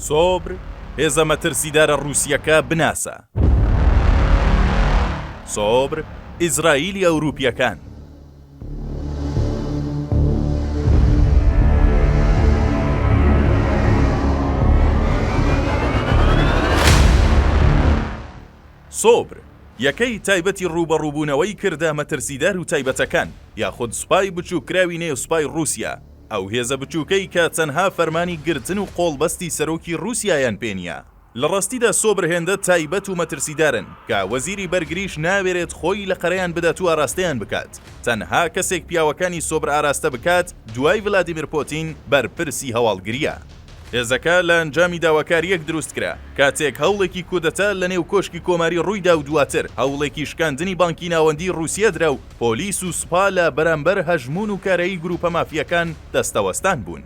سۆبر، هێزە مەترسیدارە ڕووسییەکە بناسە. سۆبر، ئیزرائیلی ئەوروپییەکان. سۆبر، یەکەی تایبەتی ڕووبەڕووبوونەوەی کردە مەترسیدار و تایبەتەکان، یاخود سوپای بچووککراوی نێو سوپای ڕووسیا، ئەو هێزە بچووکەی کە تەنها فەرمانی گرتن و قۆڵبەستی سەرۆکی ڕووسیایان پێ نییە. لە ڕاستیدا سۆبر هێندە تایبەت و مەترسیدارن کە وەزیری بەرگریش ناوێرێت خۆی لە قەرەیان بدات و ئاراستەیان بکات. تەنها کەسێک پیاوەکانی سۆبر ئاراستە بکات دوای ڤلادیمیر پۆتین بەرپرسی هەواڵگرییە. هێزەکە لە ئەنجامی داواکارییەک دروستکرا کاتێک هەوڵێکی کودەتا لە نێو کۆشکی کۆماری ڕوویدا و دواتر هەوڵێکی شکاندنی بانکی ناوەندیی ڕووسیە درا و پۆلیس و سوپا لە بەرامبەر هەژموون و کارایی گرووپە مافییەکان دەستەوەستان بوون.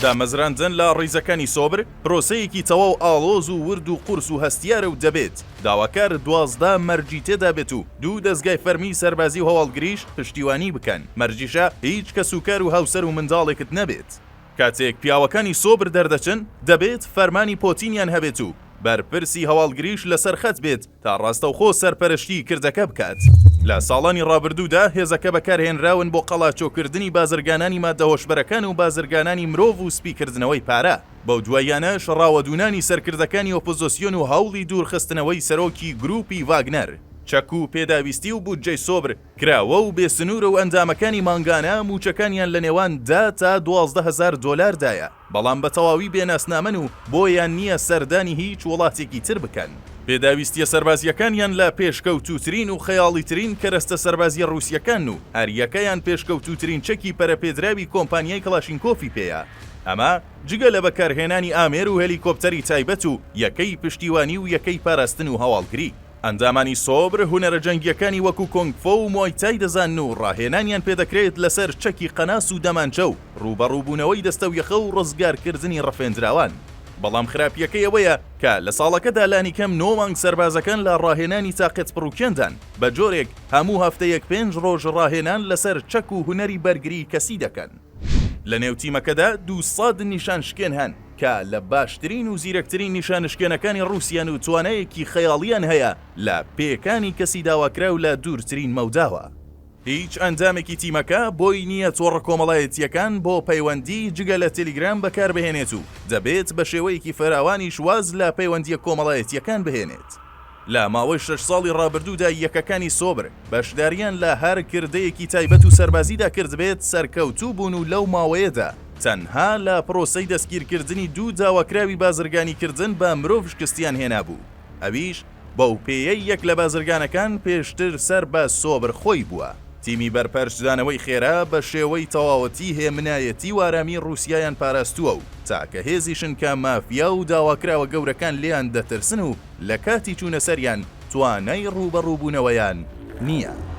دامەزراندن لە ڕیزەکانی سۆبر پرۆسەیەکی تەواو ئاڵۆز و ورد و قورس و هەستیارە و دەبێت داواکار 12 مەرجی تێدابێت و دوو دەزگای فەرمی سەربازی و هەواڵگریش پشتیوانی بکەن، مەرجیشە هیچ کەسوکار و هاوسەر و منداڵێکت نەبێت. کاتێک پیاوەکانی سۆبر دەردەچن، دەبێت فەرمانی پۆتینیان هەبێت و بەرپرسی هەواڵگریش لەسەر خەت بێت تا ڕاستەوخۆ سەرپەرشتیی کردەکە بکات. لە ساڵانی ڕابردوودا هێزەکە بەکارهێنراون بۆ قەڵاچۆکردنی بازرگانانی ماددە هۆشبەرەکان و بازرگانانی مرۆڤ و سپیکردنەوەی پارە، بەو دواییانەش ڕاوەدوونانی سەرکردەکانی ئۆپۆزۆسیۆن و هەوڵی دوورخستنەوەی سەرۆکی گرووپی ڤاگنەر. چەک و پێداویستی و بودجەی سۆبر کراوە و بێ سنوورە و ئەندامەکانی مانگانە مووچەکانیان لە نێوان دە تا 12 هەزار دۆلاردایە، بەڵام بە تەواوی بێ ناسنامەن و بۆیان نییە سەردانی هیچ وڵاتێکی تر بکەن. پێداویستییە سەربازییەکانیان لە پێشکەوتووترین و خەیاڵیترین کەرەستە سەربازییە ڕووسییەکانن و هەریەکەیان پێشکەوتووترین چەکی پەرەپێدراوی کۆمپانیای کڵاشینکۆفی پێیە، ئەمە جگە لە بەکارهێنانی ئامێر و هێلیکۆپتەری تایبەت و یەکەی پشتیوانی و یەکەی پاراستن و هەواڵگری. ئەندامانی سۆبر هونەرە جەنگییەکانی وەکو کۆنگ فۆ و موای تای دەزانن و ڕاهێنانیان پێدەکرێت لەسەر چەکی قەناس و دەمانچە و ڕووبەڕووبوونەوەی دەستەویەخە و ڕزگارکردنی ڕفێندراوان. بەڵام خراپییەکەی ئەوەیە کە لە ساڵەکەدا لانیکەم نۆ مانگ سەربازەکان لە ڕاهێنانی تاقەتپڕوکێندان، بە جۆرێک هەموو هەفتەیەک پێنج ڕۆژ ڕاهێنان لەسەر چەک و هونەری بەرگریی کەسی دەکەن. لەنێو تیمەکەدا 200 نیشانشکێن هەن کە لە باشترین و زیرەکترین نیشانشکێنەکانی ڕووسیان و توانایەکی خەیاڵییان هەیە لە پێکانی کەسی داواکراو لە دوورترین مەوداوە. هیچ ئەندامێکی تیمەکە بۆی نییە تۆڕە کۆمەڵایەتییەکان بۆ پەیوەندی جگە لە تێلیگرام بەکاربهێنێت و دەبێت بە شێوەیەکی فراوانیش واز لە پەیوەندییە کۆمەڵایەتییەکان بهێنێت. لە ماوەی شەش ساڵی ڕابردوودا یەکەکانی سۆبر بەشدارییان لە هەر کردەیەکی تایبەت و سەربازیدا کردبێت سەرکەوتوو بوون و لەو ماوەیەدا تەنها لە پرۆسەی دەستگیرکردنی دوو داواکراوی بازرگانیکردن بە مرۆڤ شکستیان هێنابوو ئەویش بەو پێیەی یەک لە بازرگانەکان پێشتر سەر بە سۆبر خۆی بووە. تیمی بەرپەرچدانەوەی خێرا بە شێوەی تەواوەتی هێمنایەتی و ئارامی ڕووسیایان پاراستووە و تاکە هێزیشن کە مافیا و داواکراوە گەورەکان لێیان دەترسن و لە کاتی چوونە سەریان توانای ڕووبەڕووبوونەوەیان نییە.